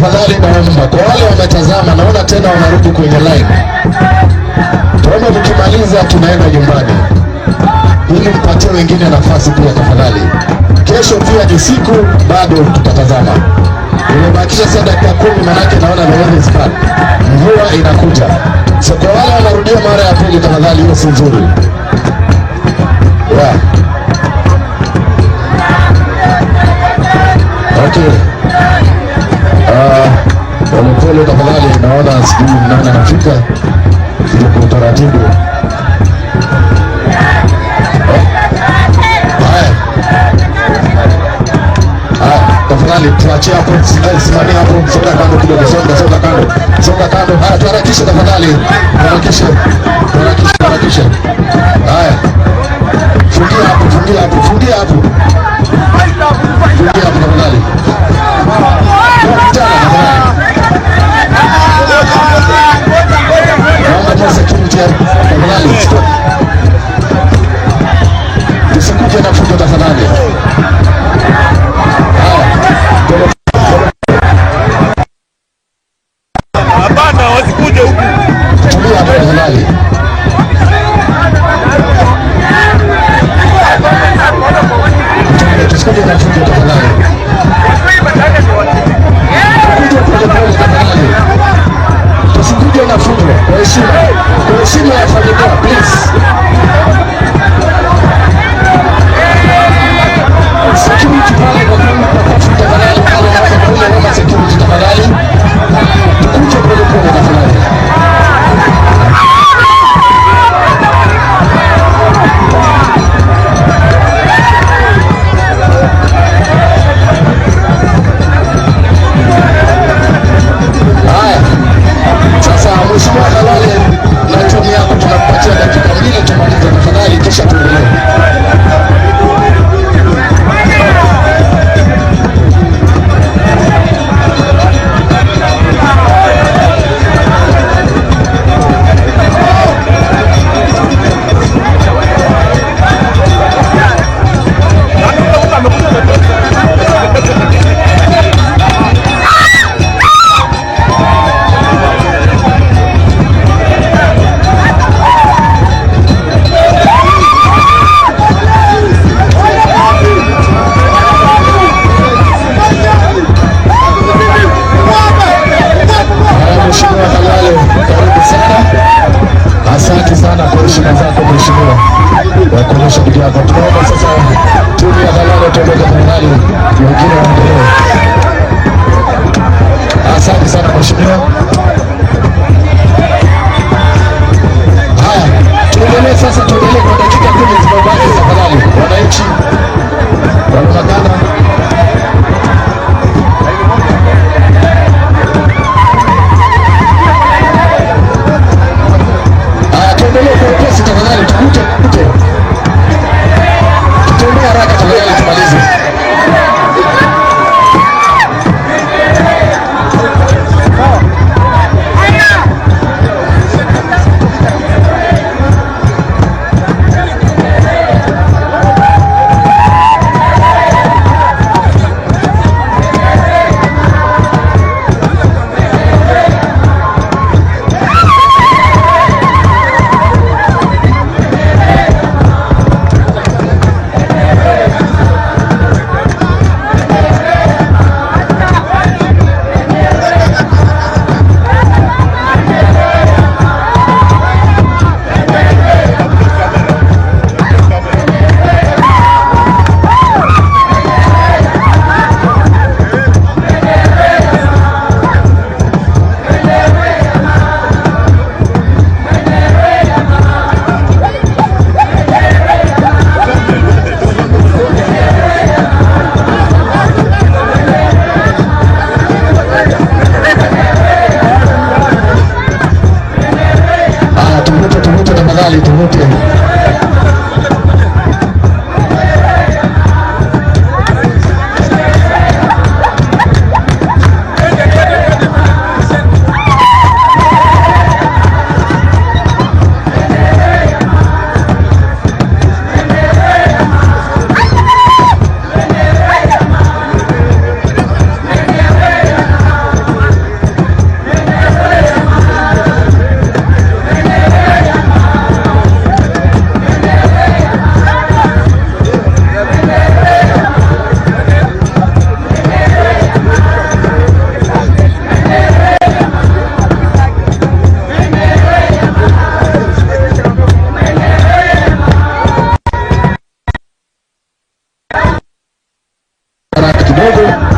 Tafadhali naomba kwa wale wametazama, naona tena wanarudi kwenye line. Tuombe tukimaliza tunaenda nyumbani, ili mpatie wengine nafasi pia tafadhali. Kesho pia ni siku, bado tutatazama. Nimebakisha sasa dakika 10, manake naona the weather is bad, mvua inakuja. So kwa wale wanarudia mara ya pili, tafadhali, hiyo si nzuri. Yeah. Okay. Polepole tafadhali, naona sijui nani anafika, sijui kwa utaratibu. Oh. Haya. Haya, tafadhali tuachie hapo, simamia hapo, songa kando kidogo, songa, songa kando, songa kando. Haya, tuharakishe tafadhali, tuharakishe, tuharakishe, tuharakishe. Haya, fungia hapo, fungia hapo, fungia hapo, fungia hapo tafadhali. Vijana, tafadhali. Naomba tu security tafadhali, stop. Tusikuje na fujo tafadhali. Haya, pole. Hapana, wasikuje huku. Tulia hapo tafadhali. kidogo.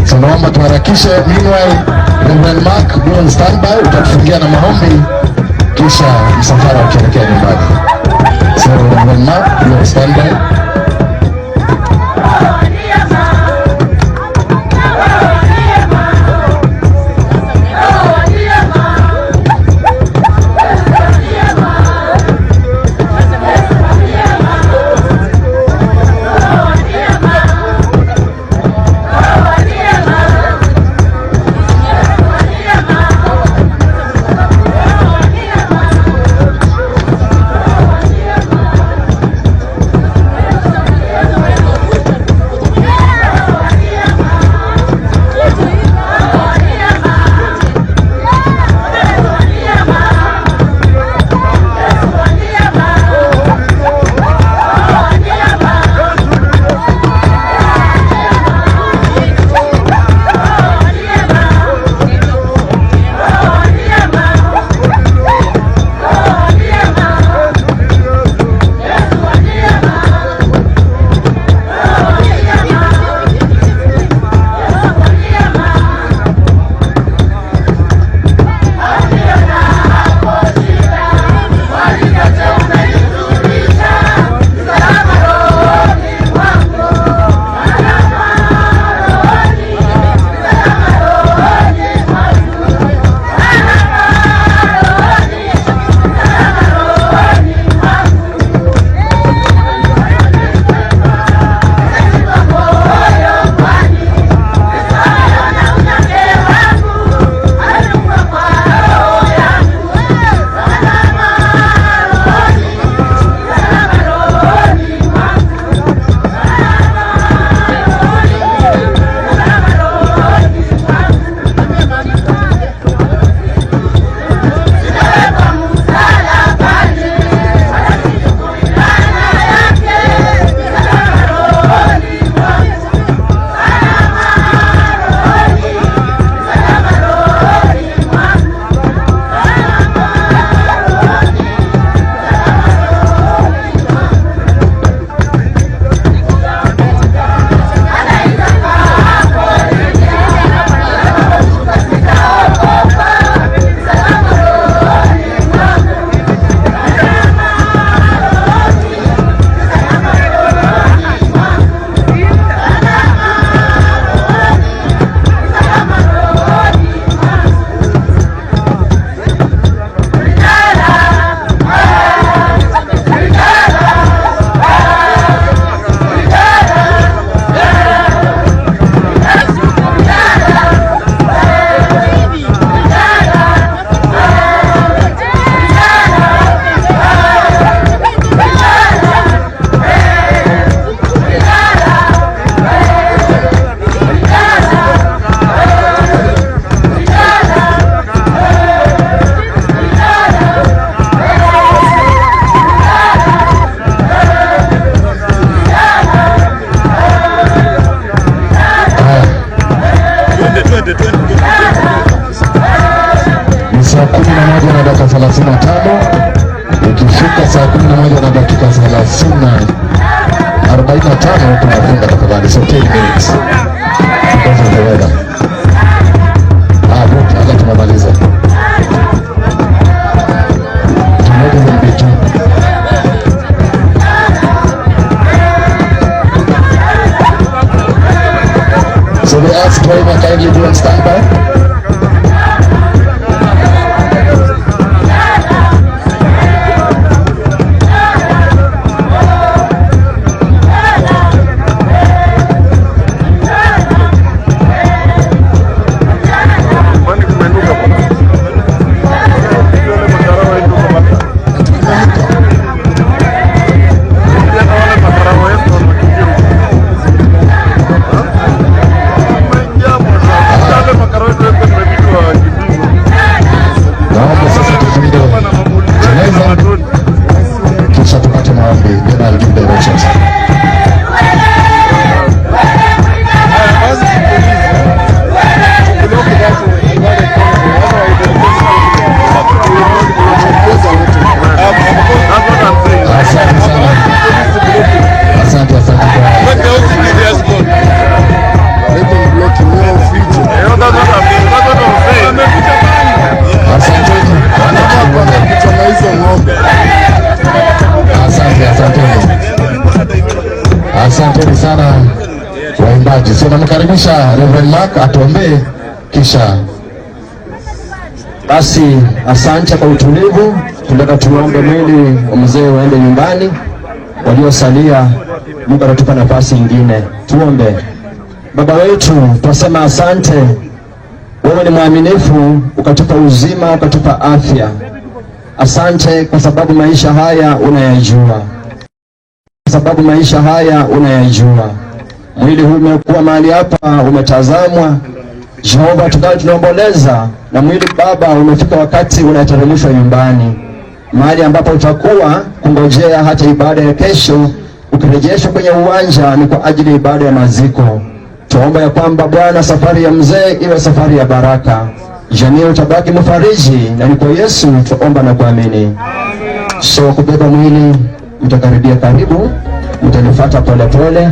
Tunaomba tuharakishe. Meanwhile, Reverend Mark Be on standby, utatufungia na maombi kisha msafara ukielekea nyumbani. So Reverend Mark, be on standby. Ni saa 11:35. Ikifika saa 11:30 45 tunafunga tafadhali. So 10 minutes because of the weather. Ah, good. Hata tumemaliza. Tungoje mbili. So the ask driver kindly be on standby. Asanteni sana waimbaji. So namkaribisha Reverend Mark atuombee kisha. Basi asante kwa utulivu. Tunataka tuombe mwili wa mzee waende nyumbani, waliosalia Mungu atatupa nafasi ingine. Tuombe. Baba wetu, twasema asante, wewe ni mwaminifu, ukatupa uzima, ukatupa afya. Asante kwa sababu maisha haya unayajua, kwa sababu maisha haya unayajua. Mwili huu umekuwa mahali hapa, umetazamwa. Jehova, tungali tunaomboleza na mwili Baba, umefika wakati unateremshwa nyumbani, mahali ambapo utakuwa kungojea hata ibada ya kesho. Ukirejeshwa kwenye uwanja ni kwa ajili ya ibada ya maziko. Tuomba ya kwamba Bwana, safari ya mzee iwe safari ya baraka, jamii utabaki mfariji, na ni kwa Yesu tuomba na kuamini. So kubeba mwili, mtakaribia karibu, mtanifuata polepole.